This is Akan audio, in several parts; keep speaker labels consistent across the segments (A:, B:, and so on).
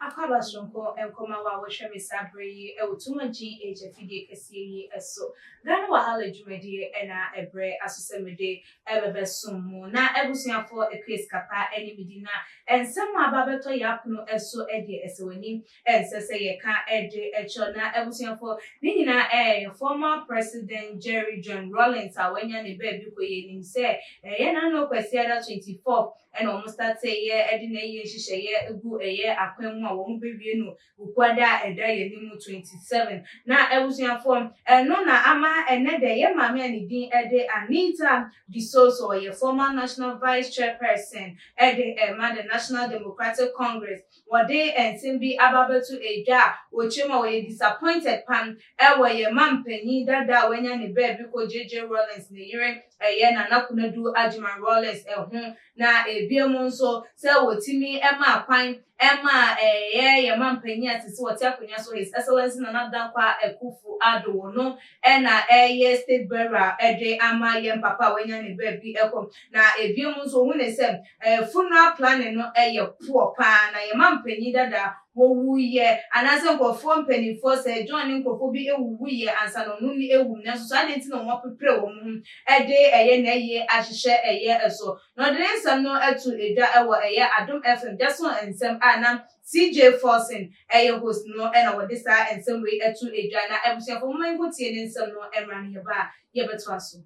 A: Akwaaba soronko nkɔma wo a wohwɛ me saa berɛ yi wɔ Tuma GH afidie kɛseɛ yi so. Ghana Wahala dwumadie na ɛberɛ aso sɛ mede ɛbɛbɛsom mo. Na abusuafoɔ Akua Sikapa ne me di na nsɛm a aba abɛtɔ yɛn apono so deɛ ɛsɛ w'ani ɛnsɛ sɛ yɛka de kyerɛw. Na abusuafoɔ ne nyinaa ɛyɛ former President Jerry John Rawlings a wanya ne baabi kɔ. Yɛnim sɛ ɛyɛ n'ano Kwasiada 24 ɛna wɔn startee yɛ de n'ayie nhyehyɛeɛ gu ɛyɛ akwan mu a wɔn bɛwie no Wukuada a ɛda yɛn anim 27. Na abusuafoɔ, ɛno na ama ɛnnɛ da yɛn maame a ne din de Anita D'Souza, ɔyɛ former National Vice Chairperson de ma the National Democratic Congress, wɔde nsɛm bi aba abɛto dwa a wɔkyerɛ mu a wɔyɛ disappointed pam wɔ yɛn mampanyin dada a wanya ne baabi kɔ JJ Rawlings ne yere ɛyɛ Nana Konadu Agyeman Rawlings ho. Na ebiem nso sɛ wɔtumi maa kwan maa ɛyɛ yɛn mampanyin a sisi ɔte akonnwa so His Excellency Nana Dankwa Akuffo Addo wɔ no na ɛyɛ state burial de ama yɛn papa a wanya ne baabi kɔ. Na ebiem nso wɔhu ne sɛ funeral planning no yɛ poor paa na yɛn mampanyin dada wɔwuiɛ anaasɛ nkurɔfoɔ mpanimfoɔ sɛ John ne nkurɔfoɔ bi wuwuiɛ ansa na ɔno ne awu, nanso saa adɛn nti na wɔapeprɛ wɔn ho de ɛyɛ n'ayie ahyehyɛ ɛyɛ so. Na ɔde ne nsɛm no to dwa wɔ ɛyɛ Adom FM Dwaso Nsɛm a na CJ Forson yɛ host no na wɔde saa nsɛm wei to dwa. Na abusuafoɔ momma yɛnkɔtie ne nsɛm no mmra na yɛba a yɛbɛtoa so.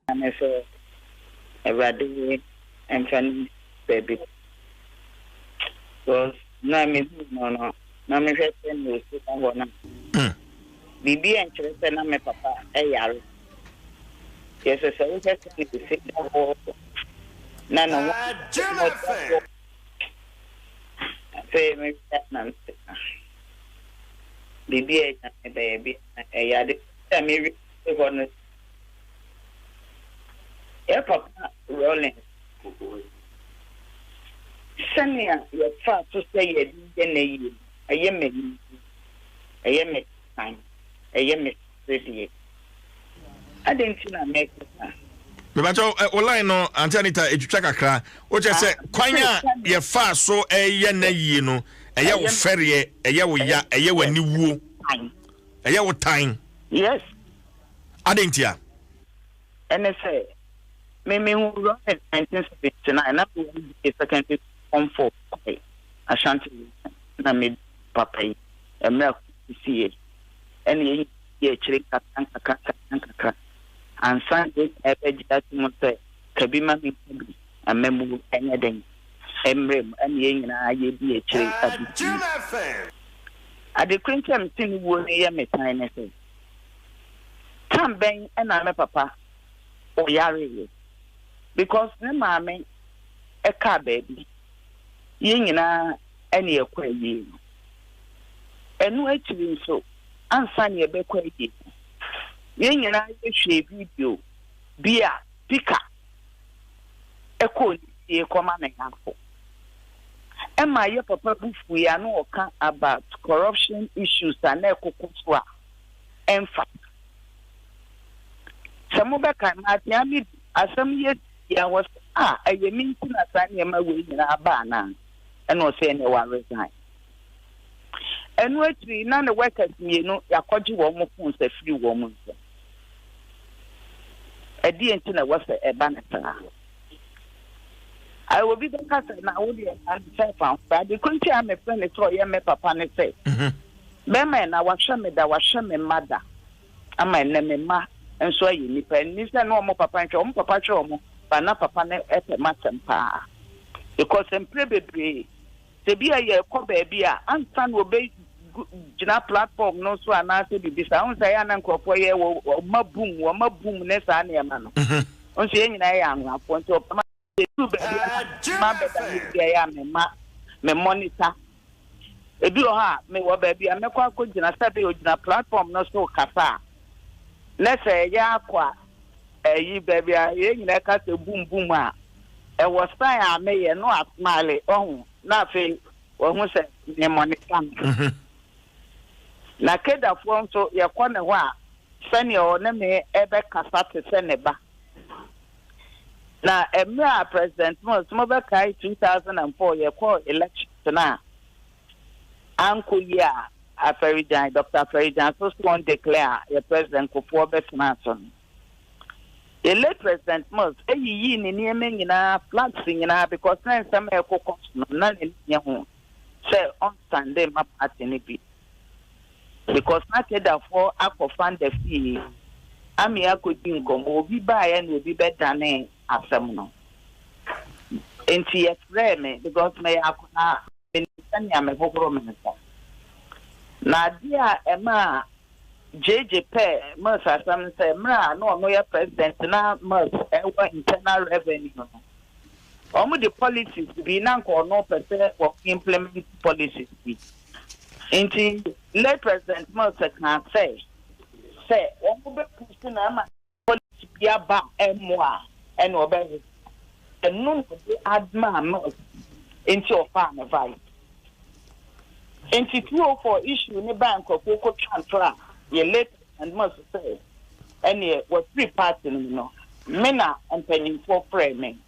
B: Nyame sɛ Awurade mfa no nsi baabi pa because na me hu no no na me hwɛ sɛ na osi da hɔ no a biribi nkyerɛ sɛ na me papa yare kyerɛ sɛ sɛ wohwɛ sɛ na osi da hɔ na ne ho na ɔda hɔ afei me hwɛ na me sɛ biribi a Nyame bɛyɛ bi ɛyɛ ade sɛ me wi hɔ no. Yɛn papa Rawlings, sɛnea yɛfaa so sɛ yɛde yɛ n'ayie no, ɛyɛ me anigye, ɛyɛ me tan, ɛyɛ me seredeɛ. Adɛn nti na meka saa?
C: Mebakyɛw, wo line no, Auntie Anita, etwitwa kakra. Wokyerɛ sɛ kwan a yɛfaa so ɛyɛ n'ayie no, ɛyɛ wo fɛreɛ, ɛyɛ wo ya, ɛyɛ w'aniwuo, ɛyɛ wo tan.
B: Yes.
C: Adɛn ntia?
B: Ɛne sɛ, me mehuu Rawlings 1979, na mewɔ UBA secondary school form 4 Kwae, Ashanti Region, na me papa yi, mmerɛ a Kofi siiɛ, ɛna yɛn nyinaa dii akyire nkakra nkakra nkakra nkakra, ansa na yɛn nyinaa bɛgye ato mu sɛ ka bi ma menka bi, amammuo nyɛ den mmerɛ mu, ɛna yɛn nyinaa yɛdii akyire abɛsi. Ade koro nti a mese ne wuo no yɛ me tan ne sɛ, Tam bɛn na me papa ɔyareeɛ? Because ne maame kaa baabi, yɛn nyinaa ɛne yɛkɔ ayie no. Ɛno akyiri nso, ansa na yɛbɛkɔ ayie no, yɛn nyinaa yɛhwɛɛ video bi a Pika ɛkɔɔ ne fie kɔma ne yafo. Ɛma yɛ papa bu fuiɛ a na ɔka about corruption issues a na ɛkokɔ so a ɛmfata. Sɛ mobɛkae, Martin Amidu asɛm yi asi a ɔse ah ɛyɛ me nti na saa nneɛma wei nyinaa aba anaa? Ɛna ɔse ɛneɛ wa resign. Ɛno akyiri na ne workers mmienu yɛakɔgye wɔn phones afiri wɔn nsam. Ɛdeɛn nti na ɛwɔ sɛ ɛba no saa? Ayɛ obi bɛka sɛ na wo deɛ na sɛ fa ho. Ade koro nti a mefrɛ no sɛ ɔyɛ me papa ne sɛ mhm. bɛrima ɛna wahwɛ me da wahwɛ me mma da ama ɛnɛ me mma nso ayɛ nipa ɛni sɛ ne wɔn papa nhwɛ wɔn papa hwɛ wɔn ba na papa no ɛpɛ m'asɛm paa because mpere bebree Sɛ bi a yɛrekɔ baabi a, ansa na wɔbɛgyina platform no so anaasɛ biribi saa, wohu sɛ ɛyɛ a na nkurɔfoɔ yɛ wɔ wɔma boom, wɔma boom ne saa nneɛma no. Mhm. Wohu sɛ yɛn nyinaa yɛ anwafoɔ nti ɔbɛma yɛduru baabi a ma bɛda ne bi a ɛyɛ a mema me monitor. Ebi wɔ hɔ a mewɔ baabi a mɛkɔ akɔgyina sɛ bɛyɛ ogyina platform no so kasa a, na sɛ ɛyɛ akɔ a ɛyi baabi a yɛn nyinaa ka sɛ boom boom a, ɛwɔ sign a meyɛ no a smile ɔho na afei wahu sɛ me monitor no. Mhm. Na Kedafoɔ nso, yɛkɔ ne hɔ a, sɛdeɛ ɔne me bɛkasa te sɛ ne ba. Na mmerɛ a President Mills, mobɛkae 2004 yɛkɔɔ elections no a, ankɔ yie a, Afari-Gyan, Doctor Afari-Gyan so so wɔn declare a yɛ President Kufuor bɛtenaa so no. Yɛ late President Mills yiyii ne nneɛma nyinaa, flags nyinaa, because na nsɛm a ɛkokɔ so no, na n'ani nnye ho sɛ ɔnstande mma party no bi. Because na Kedafoɔ akɔ Fanda fie ame akɔdi nkɔmmɔ, obi baeɛ na obi bɛdanee asɛm no. Nti yɛfrɛɛ me because meyɛ akwadaa, menim sɛnea mehohoro me nsa. Na adeɛ a ɛmaa JJ pɛɛ Mills asɛm ne sɛ, mmerɛ a na ɔno yɛ president na Mills wɔ internal revenue no, wɔn de policies bi na nka ɔno pɛ sɛ wɔn implement policies bi. Nti late President Mills kaa sɛ, sɛ wɔn bɛ push no ama policy bi aba a ɛmmoa a, ɛna ɔbɛ ɛno na ɔde admaa Mills nti ɔfaa no vice. Nti 204 issue ne baa nkurɔfoɔ kɔtwa ntorɔ a yɛ late President Mills sɛ ɛneɛ wafiri party no mu no, me na mpanyinfoɔ frɛɛ me.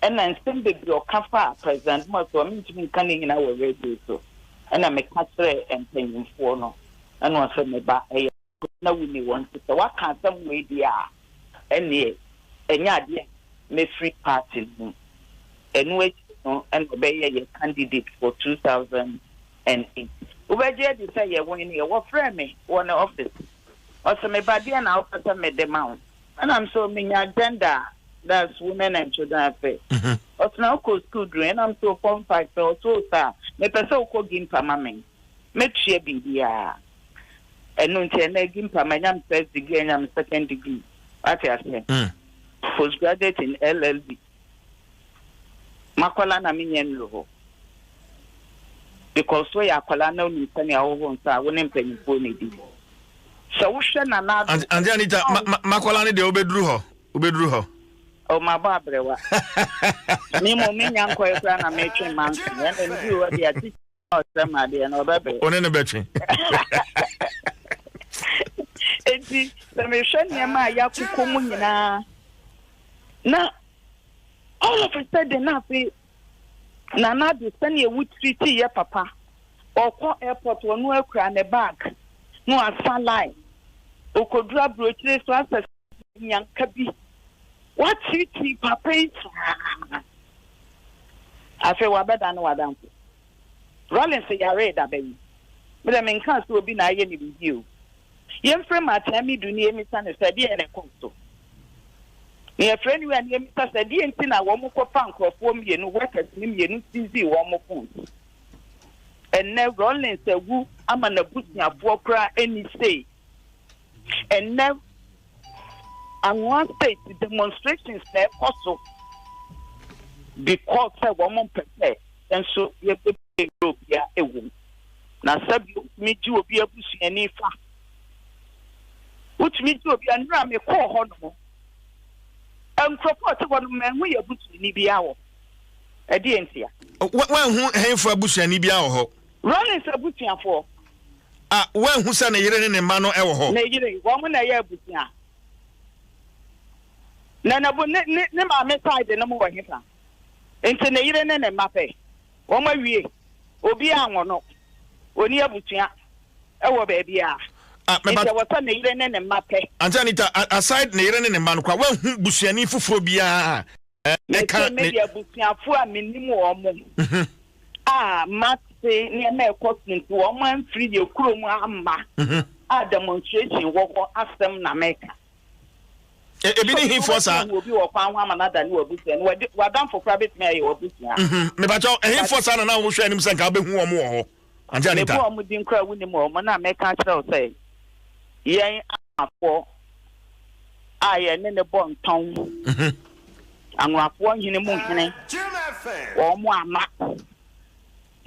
B: Ɛna nsɛm bebree ɔka faa President Mills hɔ, mentumi nka ne nyinaa wɔ radio so. Ɛna meka kyerɛɛ mpanyinfoɔ no, ɛna ɔsɛ me ba ɛyɛ na wonni hɔ nti sɛ woaka asɛm wei deɛ a, ɛnneɛ ɛnyɛ adeɛ a mɛfiri party no mu. Ɛno akyiri no ɛna ɔbɛyɛ yɛ candidate for 2008. Wobɛgye adi sɛ yɛ win yɛ. Wɔfrɛɛ me wɔ ne office. Ɔse me ba deɛn na wopɛ sɛ mede ma wo? Ɛna me sɛ menya gender a, that's women and children affairs. Ɔse na wokɔ school duru? Ɛna me sɛ form 5 pɛ. Ɔse o saa, mepɛ sɛ wokɔ Gimpa ma me. Mɛtua biribiara. Ɛno nti ɛnɛ Gimpa manya me first degree, anya me second degree. Wate aseɛ? Postgraduate in LLB. Makɔla na menyɛ nnuru hɔ. Because woyɛ akwadaa na wonim sɛnea wohohoro nsa a, wo ne mpanyinfoɔ na ɛdi. Sɛ wohwɛ Nana Addo.
C: Auntie Anita, makɔla no deɛ wobɛduru hɔ. Wobɛduru hɔ.
B: Oh, mabɔ abrɛwa. Me mmom menya nkɔɛ koraa na metwe manso. Ɛnna meduru hɔ deɛ ati ɔkyerɛ me adeɛ no ɔbɛbrɛ.
C: Wo ne no bɛtwe.
B: Enti sɛ mehwɛ nneɛma a yɛakokɔ mu nyinaa na all of a sudden na afei Nana Addo sɛnea wo treat yɛ papa ɔkɔ airport ɔno akura ne bag na wasa line okoduru aburokyire so asɛ nyanka bi wakyirikyiri papa yi saa afei wabɛda ne wadamfo Rawlings yaree da bɛn? Me deɛ menkaa sɛ obi na ayɛ no biribi o. Yɛmfrɛ Martin Amidu na yɛmmisa no sɛ ɛdeɛn na ɛkɔɔ so. Na yɛfrɛ no wie a na yɛmmisa sɛ ɛdeɛn nti na wɔkɔfaa nkurɔfoɔ mmienu, workers no mmienu seizee wɔn phones. Ɛnnɛ Rawlings awu ama n'abusuafoɔ koraa nni say. Ɛnnɛ Angoa state demonstrations na ɛkɔ so because sɛ wɔn mpɛ sɛ nso yɛbɛbue obia ɛwɔ mu. Na sɛbi wotumi gye obi abusuani fa. Wotumi gye obi anura mekɔɔ hɔ nom. Nkurɔfoɔ a ɔte hɔ no manhu yɛ abusuani biara wɔ hɔ. Ɛdeɛ ntia?
C: Wanhu hɛnfo abusuani biara wɔ hɔ?
B: Rawlings abusuafoɔ.
C: A wanhu sɛ ne yere ne ne mma no wɔ hɔ?
B: Ne yere, wɔn na ɛyɛ abusua. Na ne ne ne maame side no mo wɔ hefa? Nti ne yere ne ne mma pɛ. Wɔn awie. Obiara anwɔ no. Onni abusua wɔ baabiara.
C: Ah,
B: Nti ɛwɔ sɛ ne yere ne ne mma pɛ.
C: Auntie Anita, aside ne yere ne ne mma no koraa, wanhu busuani foforɔ biara a ɛka
B: ne. Mese mede abusuafoɔ a menim wɔn a mate nneɛma a ɛkɔ so nti wɔn amfiri yɛn kurom amma a demonstration wɔ hɔ asɛm na meka.
C: Ebi ne hefoɔ saa?
B: Wobɛtumi ahu obi wɔ kwan ho ama no adane w'abusua no. W'adamfo koraa bɛtumi ayɛ w'abusua.
C: Mhm. Mepakyɛw, ɛhefoɔ saa na na wohwɛ anim sɛ nka wobɛhu wɔn wɔ hɔ? Auntie Anita.
B: Mebu wɔn din koraa wonim wɔn na meka akyerɛ wo sɛ yɛn Anwonafoɔ a yɛne no bɔ ntɔn, Anwonafoɔ hene mu hene, wɔn amma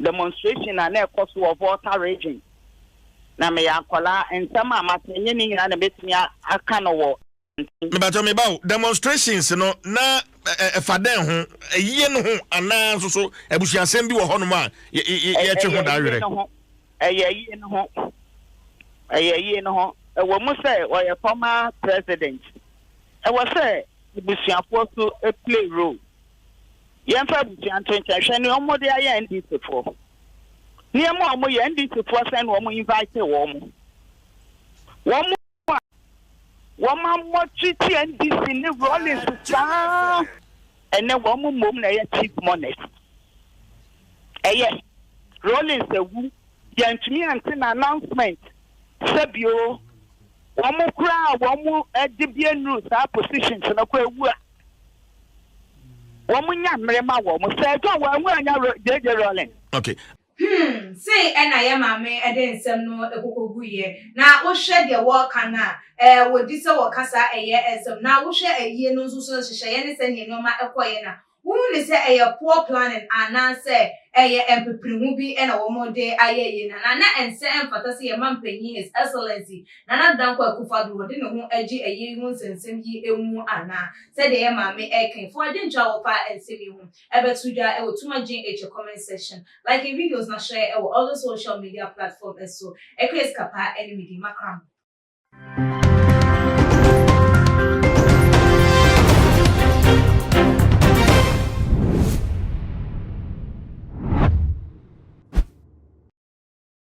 B: demonstration a na ɛkɔ so wɔ Volta region. Na meyɛ akwadaa, nsɛm a mate ɛnyɛ ne nyinaa na mɛtumi aka no wɔ abɔnten.
C: Mepakyɛw me ba o, demonstrations no na ɛfa dɛn ho? Ayie no ho anaa nso so abusuasɛm bi wɔ hɔnom a yɛtwe ho
B: daa
C: werɛ?
B: Ɛyɛ ayie no ho. Ɛyɛ yie no ho. Ɛwɔ mu sɛ ɔyɛ former president. Ɛwɔ sɛ abusuafoɔ so play role. Yɛmfa abusua nto nkyɛn. Hwɛ nea wɔde ayɛ NDC foɔ. Nneɛma a wɔyɛ NDC foɔ sɛn na wɔn invite wɔn. Wɔn a wɔn amɔ treat NDC ne Rawlings saa ɛnɛ wɔn mmom na ɛyɛ chief mourners. Ɛyɛ Rawlings awu yɛntumi ante na announcement sɛbio wɔn koraa a wɔn de bi anuru saa positions no koraa awu a wɔn nya mmerɛ ma wɔn sɛ ɛdɔn wɔn awu anya JJ Rawlings.
C: Okay.
A: Sei ɛna yɛ maame ɛde nsɛm no ɛkɔkɔ guiɛ. Na wohwɛ deɛ wɔɔka no a, ɛɛ wɔdi sɛ wɔka saa ɛyɛ nsɛm. Na wohwɛ ayie no nso so nhyehyɛeɛ ne sɛdeɛ nneɛma ɛkɔeɛ no a, wohu ne sɛ ɛyɛ poor planning anaasɛ ɛyɛ mpepirihu bi ɛna wɔn de ayɛ yie no. Na ɛnsɛ ɛmfata sɛ yɛma mpanyin, His Excellency Nana Dankwa Akufo-Addo, wɔde ne ho agye ayie ho nsɛnsɛm yi mu anaa? Sɛdeɛ yɛ maame ɛka fo adwentwa a wɔfa nsɛm yi ho ɛbɛto dwa ɛwɔ Tuma GH comment section. Like videos na share ɛwɔ all the social media platform ɛso. Ɛkɔ Escapa ɛne Midi Makram.